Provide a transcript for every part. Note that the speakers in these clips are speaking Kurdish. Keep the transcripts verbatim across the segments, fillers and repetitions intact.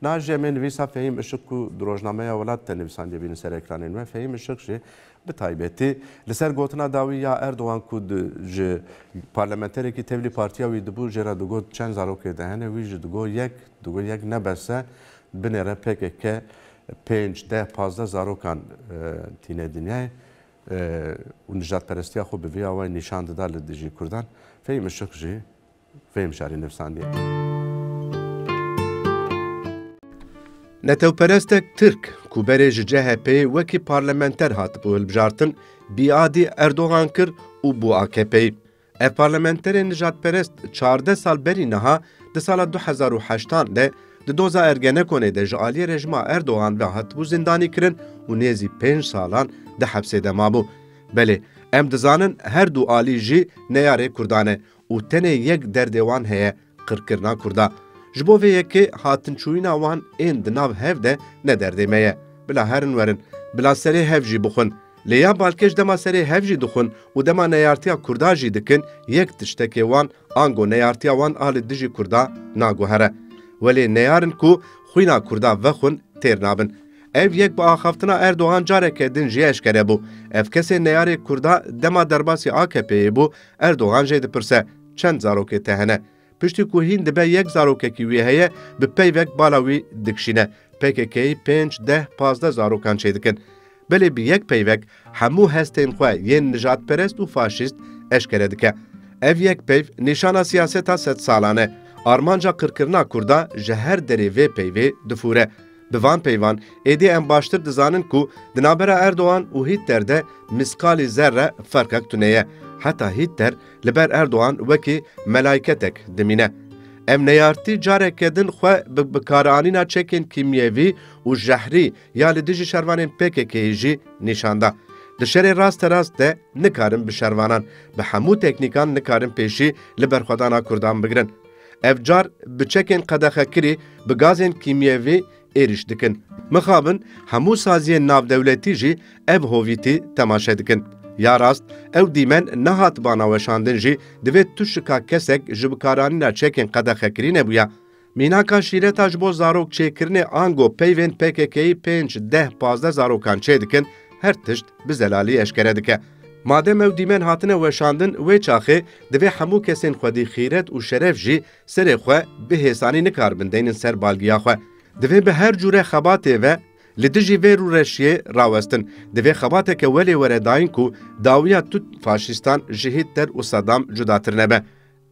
Niha jî em ê nivîsa Fehîm Işik ku di rojnameya Welat de nivîsandiye bînin ser ekranên me. Fehîm Işik jî bi taybetî li ser gotina dawî ya Erdogan ku di, ji parlamenterekî tevlî partiya wî dibû, jê re digot çend zarokê te hene, wî jî digot yek, digot yek ne bes e, binêre P K K pênc, deh, pazdeh zarokan, e, tîne dinyayê, e, û nijadperestiya xwe bi vî awayî nîşan dida li dijî Kurdan. Fehîm Işik jî vê hişyarî nivîsandiye. Netewperestek Tirk ku berê ji C H P'yê wekî parlamenter hatibû hilbijartin, bîadî Erdogan kir û bû A K P'yî. Ev parlamenterê nijadperest çardeh sal berî niha di sala du hezar û heştan de di doza Ergenekonê de ji aliyê rejîma Erdogan ve hatibû zindanî kirin û nêzî pênc salan di hepsê de mabû. Belê, em dizanin her du alî jî neyarê Kurdan e û tenê yek derdê wan heye, qirkirina Kurda. Ji bo vê yekê hatinçûyîna wan ên di nav hev de ne derdê me ye. Bila herin werin, bila serê hev jî bixwin. Lê ya balkêş dema serê hev jî dixwin û dema neyartiya Kurda jî dikin, yek tiştekê wan ango neyartiya wan a li dijî Kurda naguhere. Welê neyarin ku xwîna Kurda vexwin têr nabin. Ev yek bi axaftina Erdogan careke din jî eşkere bû. Ev kesê neyarê Kurda dema derbasî A K P'yê bû, Erdogan jê dipirse, çend zarokê te hene? Piştî ku hîn dibe yek zarokekî wî heye, bi peyvek bala wî dikişîne. P K K'yî pênc, deh, pazdeh zarokan çêdikin. Belê bi yek peyvek hemû hestên xwe yên nijadperest û faşîst eşkere dike. Ev yek peyv nîşana siyaseta sedsalan e. Armanca qirkirina Kurda ji her derê vê peyvê difûre. Bi van peyvan, êdî em baştir dizanin ku di navbera Erdogan û Hitler de misqalî zerre ferqek tune ye. Heta Hitler li ber Erdogan wekî melayketek dimîne. Ev neyartî careke din xwe bi bikaranîna çekên kîmyevî û jehrî ya li dijî şervanên P K K'yê jî nîşan da. Di şerê rasterast de nikarin bi şervanan, bi hemû teknîkan nikarin pêşî li berxwedana Kurdan bigirin. Ev car bi çekên qedexekirî, bi gazên kîmyevî êrîş dikin. Mixabin hemû saziyên navdewletî jî ev hovîtî temaşe dikin. Ya rast, ew dîmen nehat bana weşandin jî divê tu şika kesek ji bikaranîna çekên qedexekirî nebûya. Mînaka şîreta ji bo zarok çêkirinê ango peyvên P K K'yî pênc, deh, pazdeh zarokan çêdikin, her tişt bi zelalî eşkere dike. Madem ew dîmen hatine weşandin, wê çaxê divê hemû kesên xwedî xîret û şeref jî serê xwe bi hêsanî nikaribin deynin ser balgiya xwe. Divê bi her cûre xebatê ve li dijî vê rûreşiyê rawestin. Divê xebateke welê were dayîn ku dawiya tu faşîstan ji Hitler û Saddam cudatir nebe.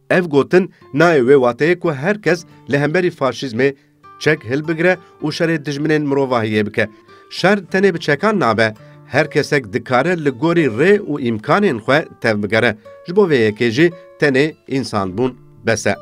Ev gotin nayê wê wateyê ku her kes li hemberî faşîzmê çek hilbigire û şerê dijminên mirovahiyê bike. Şer tenê bi çekan nabe, her kesek dikare li gorî rê û îmkanên xwe tevbigere. Ji bo vê yekê jî tenê însanbûn bes e.